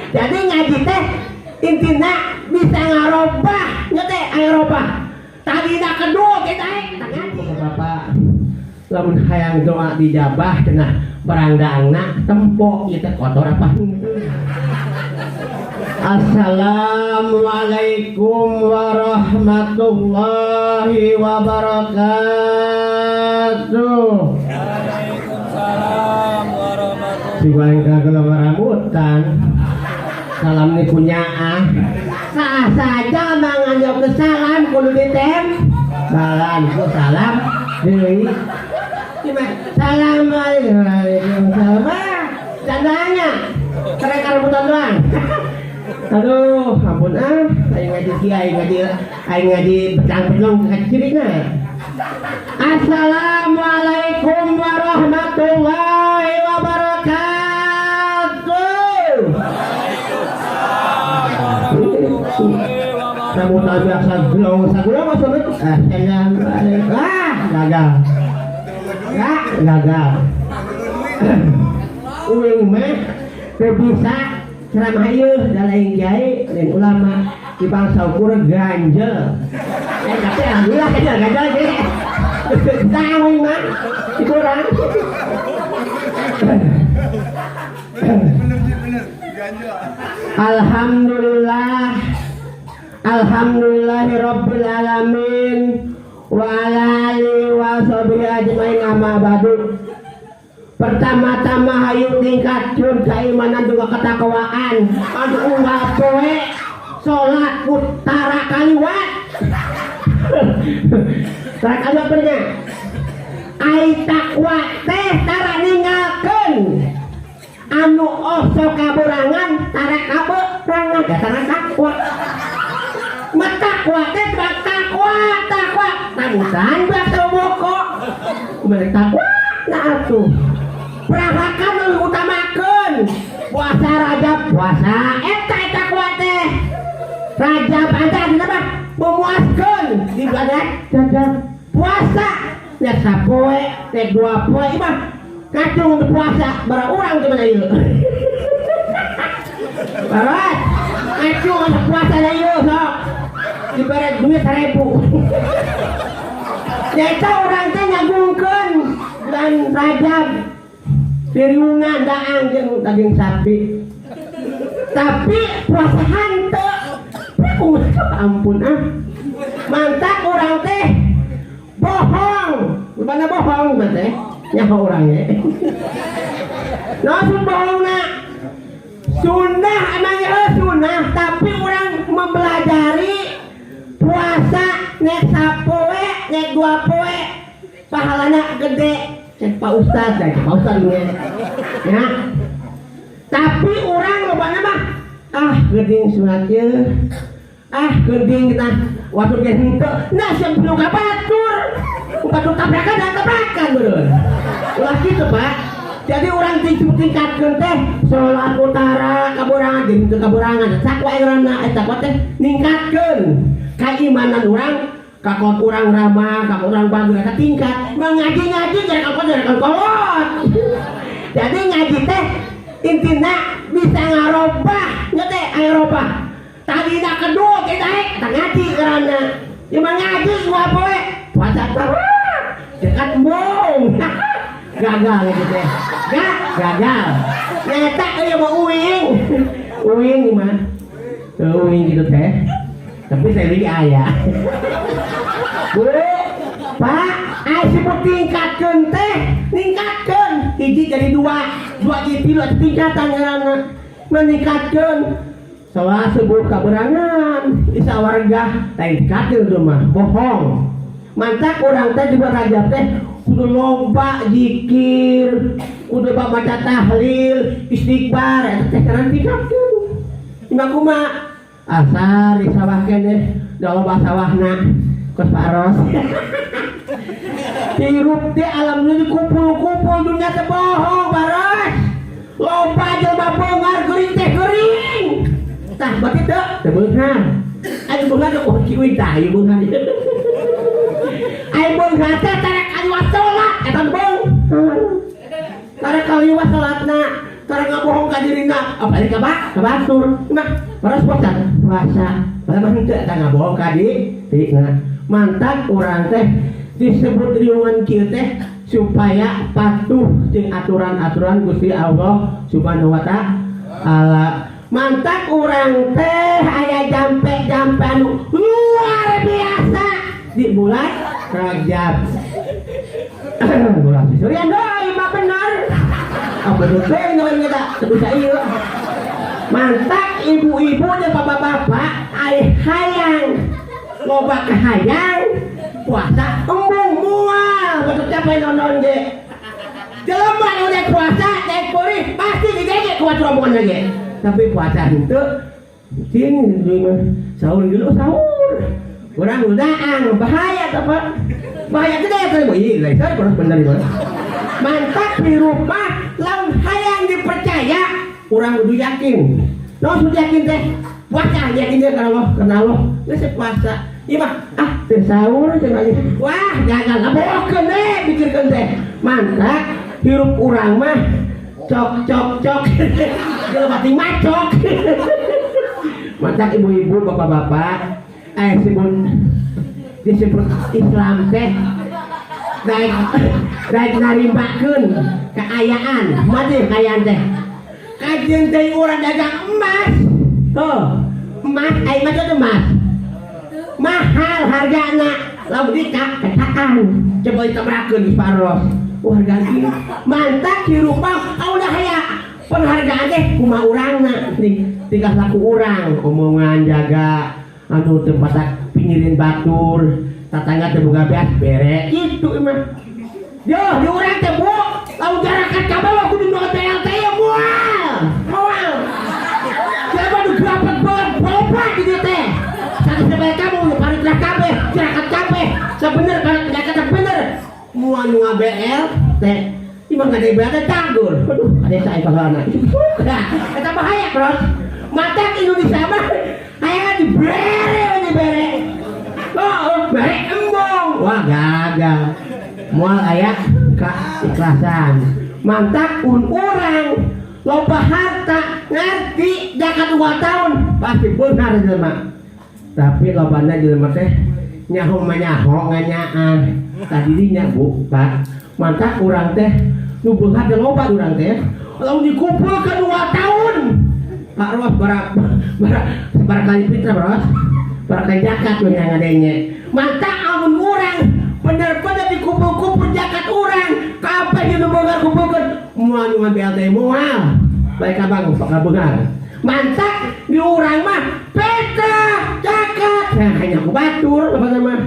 Jadi ngaji teh intina bisa ngarobah nya teh, ngarobah tadina kedua kita kita ngaji. Bapak lamun hayang doa dijabah cenah, barangdangna tempo ieu teh kotor apa. Assalamualaikum warahmatullahi wabarakatuh. Waalaikumsalam warahmatullahi. Si goreng kagelong rambutan. Salam ni punya ah. Sah saja mangan ke salam kudu ditem. Salam ku salam deui. Gimana? Assalamualaikum. Waalaikumsalam. Ah, candanya. Keren rambutan doang. Aduh, ampun ah, aing ngaji kiai ngaji, aing ngaji becang-becong ke cirina. Assalamualaikum warahmatullahi wabarakatuh. Warahmatullahi wabarakatuh. Rambutan biasa gelong sagulong maksudnya. Assalamualaikum. Ah, gagal. Ya, gagal. Uing mah teu bisa ceramah ieu da lain kiai, lain ulama, di bangsa ukur ganjel. Eh, tapi alhamdulillah ganjel ganjel ge. Bisa uing mah dikurang. Bener Ji, bener. Ganjel. Alhamdulillah. Alhamdulillahirabbil alamin wa ala alihi wa sahbihi ajmain, amma ba'du. Pertama-tama hayu tingkatkeun keimanan juga ketakwaan. Anu unggal poe salat utara kaliwat. Tara kaliwat bener. Ai takwa teh tara ninggalkeun anu osok kaborangan, tara kaborangan ya tara takwa. Matakwa teh takwa takwa tamutan bahasa boko kumaha takwa. Nah, atuh perahakan nu utamakeun puasa Rajab, puasa eta takwa teh. Rajab anta apa memuaskeun di bulan Rajab puasa nek sapoe nek 2 poe mah kacung puasa bara urang gimana ieu. Barat kacung anu puasa da ieu sok dibere duit 1000. Nyata urang teh nyagungkeun bulan Rajab, diriungan daang jeung daging sapi, tapi puasa hanteu. Ampun ah, mantap urang teh bohong. Mana bohong mah teh nyaho urangnya. Langsung bohong nak sunnah, emangnya sunnah, tapi orang mempelajari puasa nek sapoe nek 2 poe pahalana gede cek Pak Ustad ya, cek Pak Ustad nya ya. Tapi orang lobana mah ah geuning sunat ieu, ah geuning kita waktu ge henteu. Nah, siap nu ka batur, batur tabrakan dan tabrakan beureun. Ulah kitu, Pak. Jadi orang tingkatkeun teh salat utara kaborangan jeung teu kaborangan takwa urangna eta takwa teh ningkatkeun keimanan urang, kakot urang ramah, kakot urang bagus, eta tingkat mengaji-ngaji jadi kakot jadi kolot. Jadi ngaji teh intina bisa ngarobah nya teh, ngarobah tadina kedua kita kita ngaji karena ya ngaji 2 poe puasa terus dekat embung gagal gitu teh. Gak gagal nyata euy mau uing uing gimana uing gitu teh, tapi saya beli ayah. Bu, Pak, ayo sebut tingkatkeun teh, ningkatkeun hiji jadi dua, dua jadi tilu, tingkatan ngaranna meningkatkeun. Salah subuh kaberangan isa warga lain tingkatkeun itu mah bohong. Mantap urang teh juga Rajab teh kudu loba zikir, kudu baca tahlil, istighfar, eta teh karena tingkatkeun. Imah kumaha? Asar di sawah keneh, da loba sawahna kos Pak Ros. Hirup teh alam ini kumpul-kumpul dunia teh bohong baras. Loba jelema beunghar geuring teh geuring. Tah berarti teu teu beunghar. Ayo beunghar oh kieu tah ieu beunghar. Ayo beunghar teh tarik kaliwat salat eta beunghar. Tarik kaliwat salatna, tarik Tara ngabohong ka dirina, apalagi ka batur. Mah, paras puasa, puasa. Padahal mah henteu eta ngabohong ka dirina. Mantak urang teh disebut riungan kieu teh supaya patuh jeung aturan-aturan Gusti Allah Subhanahu wa Ta'ala. Mantak urang teh aya jampe-jampe anu luar biasa di bulan Rajab. Bulan Surian deui mah bener. Ah bener teh ngeun kita teu bisa ieu. Mantak ibu-ibu jeung bapak-bapak aya hayang loba kahayang puasa embung moal betul capek nonton ge. Jelema nu rek puasa rek peurih pasti digege ku rombongan ge. Tapi puasa henteu cing sahur dulu sahur. Urang udaang bahaya teh Pak. Bahaya gede teh ieu lain terus bener ieu. Mantak di rumah lamun hayang dipercaya urang kudu yakin. Naon kudu yakin teh? Puasa yakin teh kana Allah, kana Allah. Geus puasa. Ieu mah ah teu sahur cenah. Wah, gagal ngabohkeun deh pikirkeun teh. Mantak hirup urang mah cok cok cok. Jelema ting macok. Mantak ibu-ibu, bapak-bapak, sebut disebut Islam teh daek daek narimakeun kaayaan. Mati kaayaan teh. Kajeun teh urang dagang emas. Tuh, emas ai mah teh emas. Mahal hargana. Lamun dika kecakan. Coba ditabrakeun di paros. Wah, harga ieu. Mantak hirup mah udah aya penghargaan teh kumaha urangna tingkah laku urang, omongan jaga anu tempat pinggirin batur, tetangga teh boga beas bere kitu mah. Yo, di urang teh bu, lamun jarakat ka bawah kudu nu BLT ya moal. Moal. Siapa nu grapet banget loba di dieu teh. Satu sebagai kamu parit lah kabeh, jarakat kabeh. Sebener kalau tidak kata bener. Moal nu BLT. Imah nggak ada BLT cagur. Aduh, ada saya pahalana. Nah, eta bahaya, Bros. Mata Indonesia mah hayang dibere dibere. Oh, bere embung. Wah, gagal. Moal aya keikhlasan. Mantak un urang loba harta ngerti zakat 2 tahun pasti benar jelema. Tapi lobana jelema teh nyaho mah nyaho nganyaan. Tadi dinya Bu, Pak. Mantak urang teh nu beunghar teh loba urang teh. Lamun dikumpulkeun 2 tahun. Pak Ros bara bara bara kali fitrah Bros. Bara kali zakat we ngadenge. Mantak amun urang bener-bener dikumpul-kumpul zakat urang, kabeh nu beunghar kumpulkeun moal nu BLT moal. Baik abang bakal beunghar. Mantak di urang mah fitrah zakat. Nah, hanya ku batur apa mah.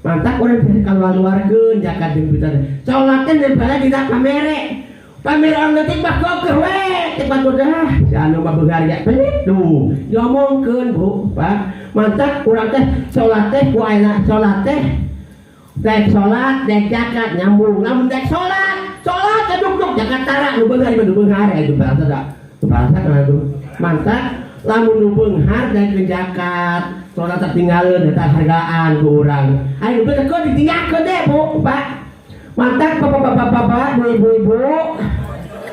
Mantak urang teh kaluar-luarkeun zakat jeung fitrah. Salat teh daripada dina pamere. Pamere orang leutik mah gogeh we, teh batur dah. Si anu mah beunghar ya pelit tuh. Diomongkeun Bu, Pak. Mantak urang teh salat teh ku ayeuna salat teh dek salat, dek zakat nyambung. Lamun dek salat, salat duk-duk zakat tara nu beunghar nu beunghar itu bahasa da. Bahasa kana tuh. Mantak lamun nu beunghar dek zakat, salat tertinggalkeun eta hargaan ku urang. Ayo bener kok ditinggalkeun deh, Bu, Pak. Mantak bapak-bapak bapak, ibu-ibu,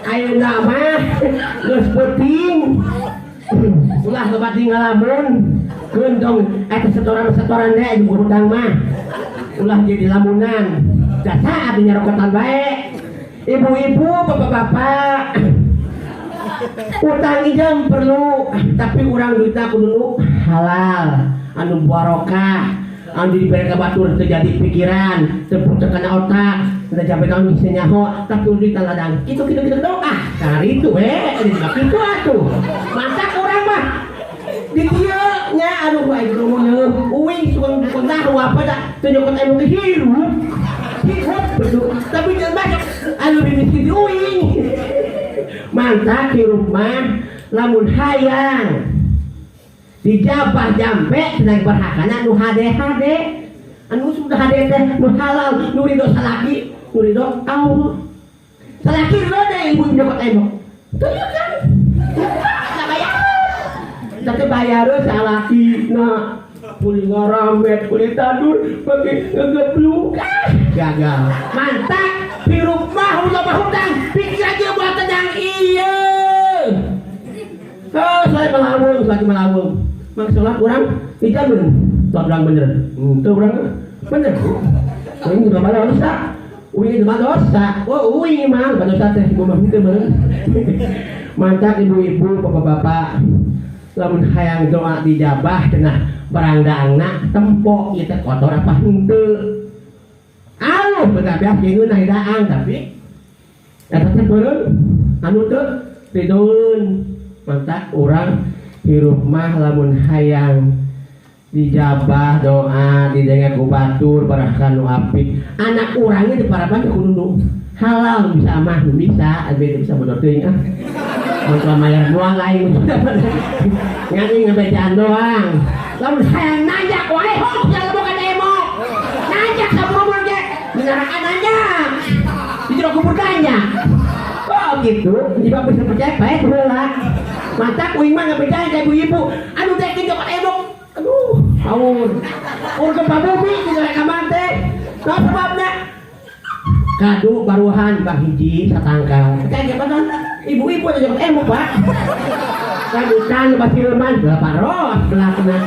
ayeuna mah geus peuting. Ulah loba tinggal lamun. Keun dong eta setoran-setoran deh jeung hutang mah. Ulah jadi lamunan. Jasa abdi nyarokotan bae. Ibu-ibu, bapak-bapak, utang injem perlu, tapi urang duitna kudu nu halal, anu barokah, anu dibere ka batur teu jadi pikiran, teu pucuk kana otak, teu sampai kamu bisa nyaho, tapi duit ladang. Kitu kitu kitu dong ah, cari itu we, kitu atuh. Mantak urang mah di dieu nya aduh aing ngomong uing suka tahu apa dah teu nyokot anu hirup. Hirup betul. Tapi jangan banyak anu lebih miskin di uing. Mantak hirup mah lamun hayang dijabah jampe tenang berhakana nu hade-hade anu sudah hade teh nu halal nu ridho salaki nu ridho Allah salaki ridho deh ibu nyokot emo tuh ya kan nggak bayar tapi bayar salaki nah kuli ngaramet kuli tadur pakai ngegebluk ah gagal. Mantap hirup mah ulah mah hutang pikir aja buat tenang iya. Oh, saya melawung, lagi melawung. Mang sholat urang dijamin. Tuan urang bener. Henteu urang bener. Uing udah mana dosa. Uing mah dosa. Oh, uing mah dosa teh ibu mah henteu bener. Mantap ibu-ibu, bapak-bapak. Lamun hayang doa dijabah cenah barang daangna tempo ieu teh kotor apa henteu. Aluh bener biasa ngeunah daang tapi eta teh beureum anu teu ridoeun. Mantap urang hirup mah lamun hayang dijabah doa didenge ku batur barahkan nu apik anak urangnya di parapan kudu nu halal bisa mah nu bisa abi bisa bodoh teuing ah mun mayar moal lain ngan ngebejaan doang lamun hayang nanjak wae hok ya bukan emok nanjak sabumur ge minarakan nanjak di jero kubur ganjak. Oh gitu, ibu bisa percaya baik heula. Mantap uing mah ngebejaan ka ibu-ibu anu teh kitu ka emok. Aduh, aur. Aur gempa bumi di rekaman teh. Nah sebabna kadu baruhan bah hiji satangkal. Kayak gimana? Ibu-ibu aja jemput emok, Pak. Kadutan bah silman berapa ros belakna.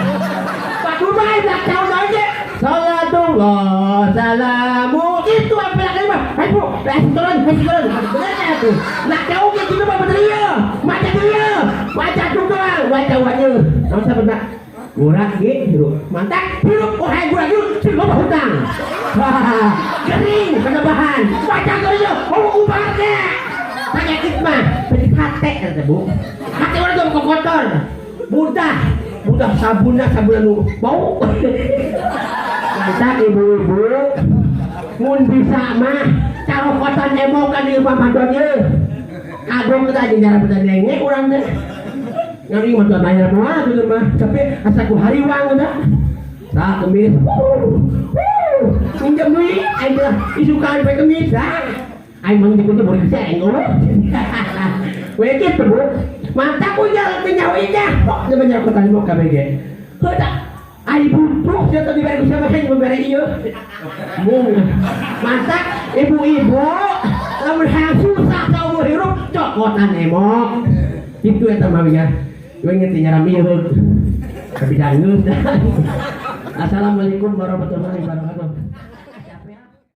Pak Dumai belak tahun aja. Salatullah salamu itu apa lagi mah? Hai Bu, hai turun, hai turun. Bener ya tuh. Nak jauh gitu mah bener ya. Maca dia, baca doang, baca wajah. Nama siapa nak? Gurak ge hirup. Mantap, hirup. Oh hai gurak hirup, sing loba hutang. Wah, gering kana bahan. Baca gering, oh ubarnya. Penyakit mah, penyakit hate kata Bu. Hate urang tuh kotor. Budah, budah sabunna sabun anu bau. Mantap ibu-ibu. Mun bisa mah carokotan emokan di rumah madon ye. Kagok kita aja nyara betul denge urang teh. Ngari mah tuh bayar moal gitu mah, tapi asa ku hariwang udah. Sa kemis. Minjem duit aing lah isukan poe kemis ah. Aing mah dikunci boleh bisa aing ngomong. We kitu Bu. Mantap punya teu nyaho ijah. Kok teu nyarokotan emok KBG. Heuh ai butuh sia teh dibere ku siapa yang membere ieu. Mung. Mantap ibu-ibu lamun hayang susah saumur hirup cokotan emok. Itu eta mah ya. Gue ngerti nyaram ieu. Tapi jangan. Assalamualaikum warahmatullahi wabarakatuh.